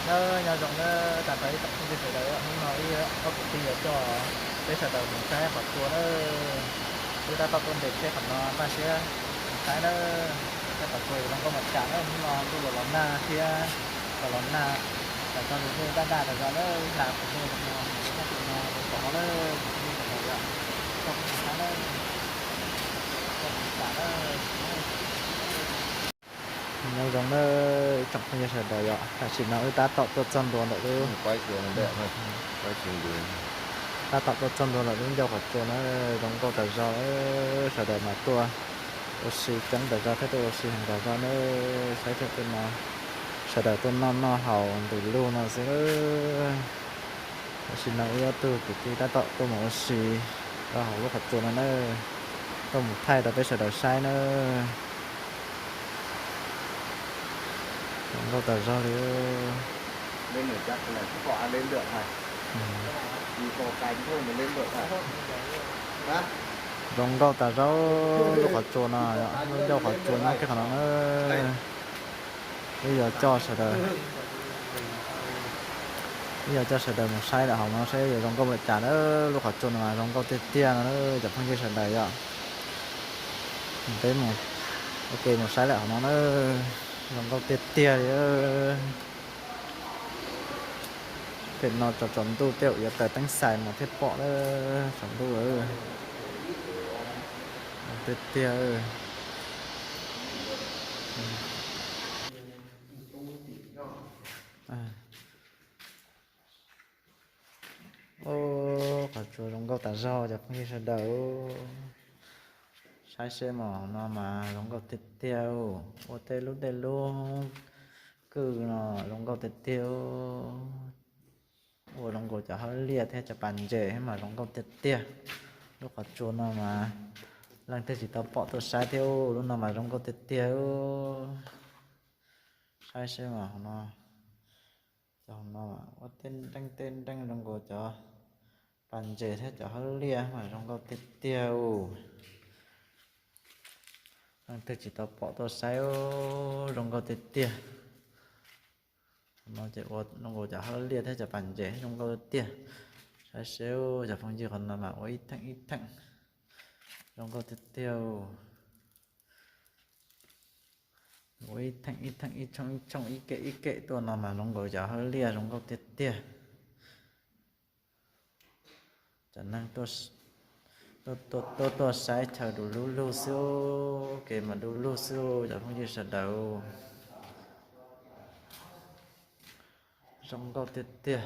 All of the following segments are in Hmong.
Nyob zoo nawb, tag nrho ib tsoom phooj ywg sawv daws, hnub no wb ob kwv tij yuav coj peb sawv daws mus saib qhov tsua nawb. Wb tab tom tuaj nres tsheb qhov no npaj siab mus saib nawb, saib qhov tsua yuav zoo nkauj npaum cas nawb. Hnub no ntuj los los nag thiab, los los nag, tas txog lub dej daj daj tas zog nawb, hla qhov dej no, mus rau tom no nawb, phooj ywg sawv daws yom, coj mus saib nawb, coj mus saib nawb. Nyob zoo nawb ib tsoom phooj ywg sawv daws yom, tam sim no wb tab tom tuaj txog ntua ntawm lub, tab tom tuaj txog ntua ntawm lub ncauj qhov tsua na, zoo nkauj tas zog, sawv daws mas tuaj ua si coob tas zog thiab tuaj ua si heev tas zog na, saib thiab tuaj no, sawv daws tuaj noj noj haus ntus lug no xwb. Tam sim no wb ob tug kwv tij tab tom tuaj mus ua si rau hauv lub qhov tsua no na, tuaj mus thaij rau peb sawv daws saib na. Zoo nkauj tas zog li. Zoo nkauj tas zog lub qhov tsua no, lub ncauj qhov tsua nyob kiag qhov no na. Wb yuav coj sawv daws, wb yuav coj sawv daws mus saib lawm hauv no saib yuav zoo nkauj npaum cas na. Lub qhov tsua no mas zoo nkauj tiag tiag no na cov phooj ywg sawv daws yom. Peb mus, ua ke mus saib lawm hauv no na, zoo nkauj tiag tiag li. Pem no tsaus tsaus ntuj tej zaum yuav taws teeb xais mas thiaj pom lawm, tsaus ntuj tiag tiag. Ub, qhov tsua zoo nkauj tas zog cov phooj ywg sawv daws. Saib seb mas no mas zoo nkauj tiag tiag, ua tej lub dej lub kwj no zoo nkauj tiag tiag. Ua zoo nkaus cov hawb liaj thiab cov pas ntses mas zoo nkauj tiag tiag. Lub qhov tsua no mas leej twg tsis tau pom tuaj saib thiab, lub no mas zoo nkauj tiag tiag. Saib seb mas hauv no, cov hauv no ua tej nreej tej nreej zoo nkaus cov pas ntses thiab cov hawb liaj mas zoo nkauj tiag tiag. Leej twg tsis tau pom tuaj saib, zoo nkauj tiag tiag. No ces ua zoo nkaus cov hawb liaj thiab cov pas ntses zoo nkauj tiag tiag. Saib seb cov phooj ywg, qhov no mas ua ib theem ib theem zoo nkauj tiag tiag. Ua ib theem ib theem, ib tshooj ib tshooj, ib kem ib kem tuaj no mas zoo nkaus cov hawb liaj zoo nkauj tiag tiag. Cov neeg tuaj, tuaj tuaj saib chaw du lug lug xwb, kev mas du lug xwb cov phooj ywg sawv daws. Zoo nkauj tiag tiag.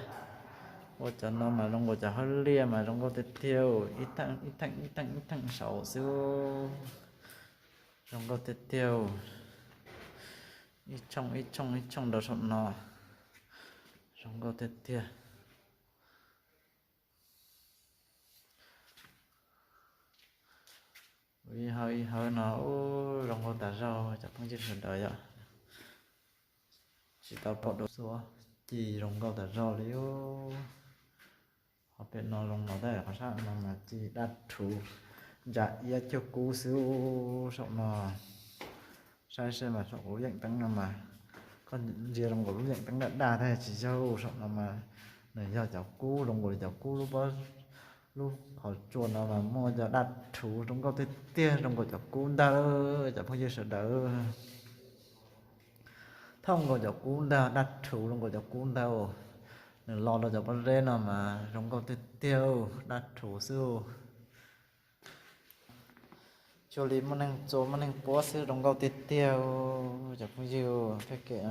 Ua cov no mas zoo nkaus cov hawb liaj mas zoo nkauj tiag tiag, ib theem ib theem ib theem ib theem saud xwb. Zoo nkauj tiag tiag. Ib tshooj ib tshooj ib tshooj rau saum no, zoo nkauj tiag tiag. Ib hawb ib hawb no, ub, zoo nkauj tas zog cov phooj ywg sawv daws yom. Tsis tau pom dua xuab ci zoo nkauj tas zog li. Qhov pem no zoo los tab qhov sab no mas ci daj rhuv, ntsa iab cuag kub xwb saum no. Saib seb mas saum kuv lub yeem teeb no mas, koj ntsia zoo nkaus lub yeem teeb daj daj thiab tsis yog, saum no mas nws yog cov kub zoo nkaus li cov kub lub pob, lub qhov tsua no mas muaj cov daj rhuv zoo nkauj tiag tiag zoo nkaus cov kub ntag cov phooj ywg sawv daws. Thooj nkaus cov kub ntag, daj rhuv zoo nkaus cov kub ntag. Nws los rau cov pob zeb no mas zoo nkauj tiag tiag, daj rhuv xwb. Cuag li muaj neeg txua muaj neeg puab xwb, zoo nkauj tiag tiag. Cov phooj ywg, pem kem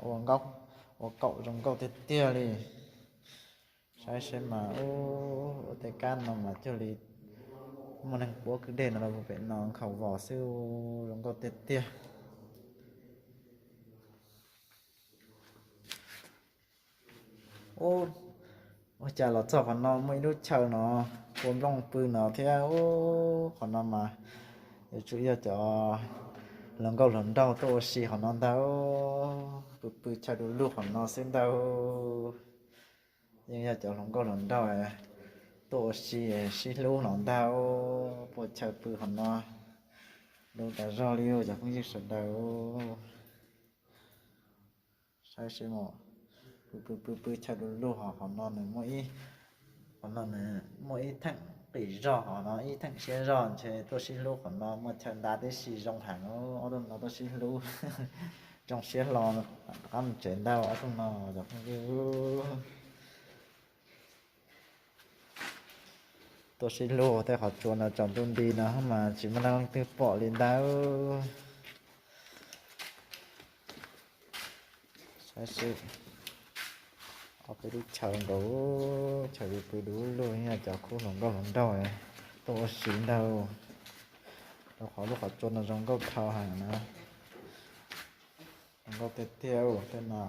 ua nkaub ua kaum zoo nkauj tiag tiag li. Saib seb mas, ua tej kab no mas cuag li muaj neeg puab kwj deg no rau pem no nkhaus vos xwb, zoo nkauj tiag tiag. Ub, ua cas los txog qhov no muaj ib lub chaw no, ua nplooj pw no thiab. Ub, qhov no mas yuav tsum yog cov hluas nkauj hluas nraug tuaj ua si qhov no ntag. Pw pw chaw du lug qhov no xwb ntag. Yeej yog cov hluas nkauj hluas nraug tuaj ua si sib hlub no ntag. Puas chaw pw qhov no, du tas zog li cov phooj ywg sawv daws. Saib seb mas, Pw pw pw chaw du lug, ho qhov no nws muaj ib, qhov no nws muaj ib theem qis zog, qhov no ib theem siab zog, ntshe tuaj sib hlub qhov no muaj chaw nta tib si zoo heev. Ob tug no tuaj sib hlub zoo siab hlo, rov qab mus tsev ntag ob tug no cov phooj ywg. Tuaj sib hlub tej qhov tsua no tsaus ntuj nti no mas tsis muaj leej twg pom li ntag. Saib seb, ob peb lub chaw nkaus, chaw pw du lug, yog cov khub hluas nkauj hluas nraug tuaj ua si ntag. Rau qhov lub qhov tsua no zoo nkauj dhau heev na. Zoo nkauj tiag tiag tej no.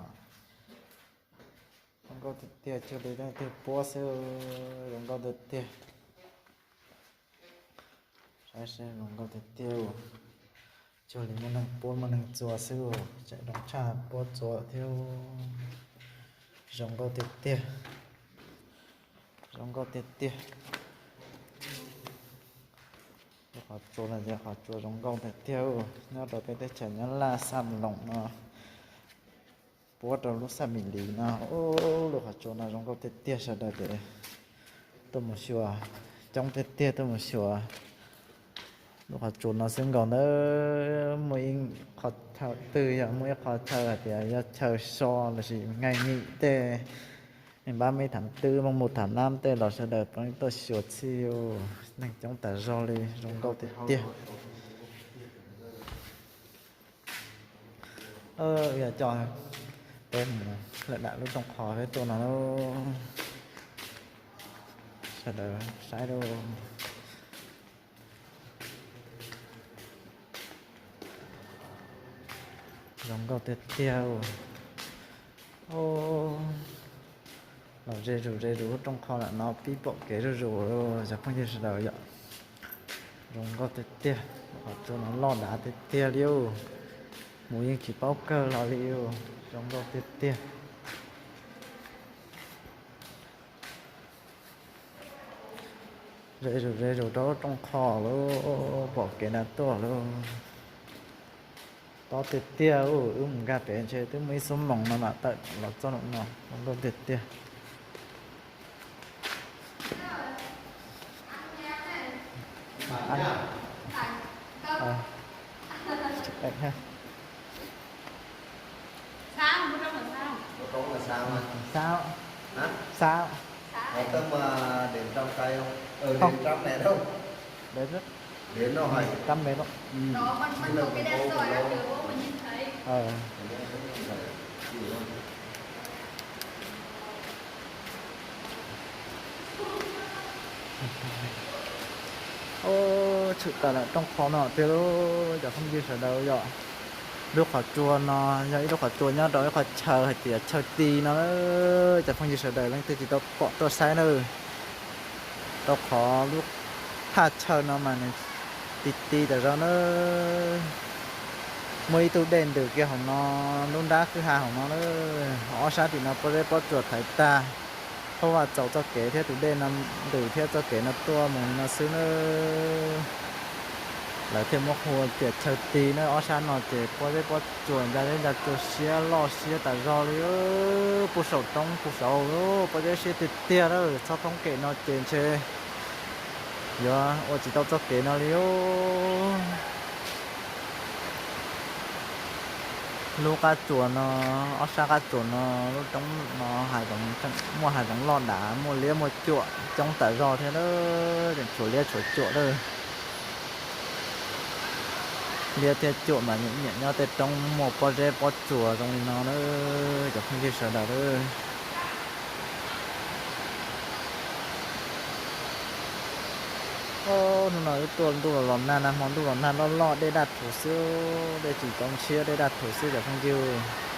Zoo nkauj tiag tiag, cuag li leej twg puab xwb, zoo nkauj tiag tiag. Saib seb, zoo nkauj tiag tiag, cuag li muaj neeg puab muaj neeg txua xwb, tseem zoo tshaj puab txua thiab. Zoo nkauj tiag tiag, zoo nkauj tiag tiag. Lub qhov tsua no yog qhov tsua zoo nkauj tiag tiag, nyob rau peb teb chaws Nyab Laj Xam Loos no, puab rau lub Xam Mis Lis no. Lub qhov tsua no zoo nkauj tiag tiag, sawv daws ces tuaj mus xyuas, coob tiag tiag tuaj mus xyuas lub qhov tsua no xwb nkaus ntawd. Muaj ib qho chaw twg, yog muaj ib qho chaw hais tias yog chaw so lossis nkaij nim tej, nej npab mej tham twb mooj mus tham nab tej los sawv daws pab tuaj xyuas txhij, neeg coob tas zog li, zoo nkauj tiag tiag. Yog coj peb mus lawm dam lub rooj qho peb tuaj no, sawv daws saib lauj. Zoo nkauj tiag tiag. Los ze zus ze zus lub rooj qho lam no pib pom kev zuj zus, cov phooj ywg sawv daws yom. Zoo nkauj tiag tiag, qhov tsua no loj dav tiag tiag li, mus yeej tsis paub kawg los li, zoo nkauj tiag tiag. Ze zus ze zus rau lub rooj qho lauj, pom kev na tuaj lauj. Tob tiag tiag, wb mus nkag pem ntshe twb muaj ib xuab moos no mam tawm los txog no, zoo nkauj tiag tiag. Sao? Sao? Sao? Sao? Không, không, không. Để rất, để nó hơi cắm này đó. Đó, con, con không biết đang rồi, đang từ gỗ mà nhìn thấy. Ờ. Tshwm tas lawm rooj qho no tiag lauj, cov phooj ywg sawv daws yom. Lub qhov tsua no yog ib lub qhov tsua nyob rau ib qhov chaw hais tias chaw ti no, cov phooj ywg sawv daws leej twg tsis tau pom tuaj saib na. Rau qhov lub thaj chaw no mas nws ti ti tas zog na. Muaj ib tug dej ntws kiag hauv no, lub nrab kwj ha hauv no na. Ob sab tim no pob zeb pob tsuas thaiv tag, qhov vaj txaus txoj kev thiab tus dej no ntws thiab txoj kev no tuaj mus li no xwb na. Lawv thiaj muab hu tias chaw ti na. Ob sab no ces pob zeb pob tsuas ntsa zeb ntsa tsua siab loj siab tas zog li. Puag saum roob puag saud pob zeb siab tiag tiag na, txhob thoob kem no ces ntshe yuav ua tsis tau txoj kev no li. Lub qab tsuas no, ob sab qab tsuas no, lub roob no hais, muaj hav zoov loj dav, muaj liab muaj cuam coob tas zog thiab, tseem tshuav liab tshuav cuam lawm. Liab thiab cuam mas nyiam nyiam nyob tej roob muaj pob zeb pob tsuas zoo li no na, cov phooj ywg sawv daws. Hnub no wb tuaj ntuj los los nag, nag hmo ntuj los nag loj loj, dej daj thuv xwb, dej tsis tau ntshiab, dej daj thuv xwb cov phooj ywg.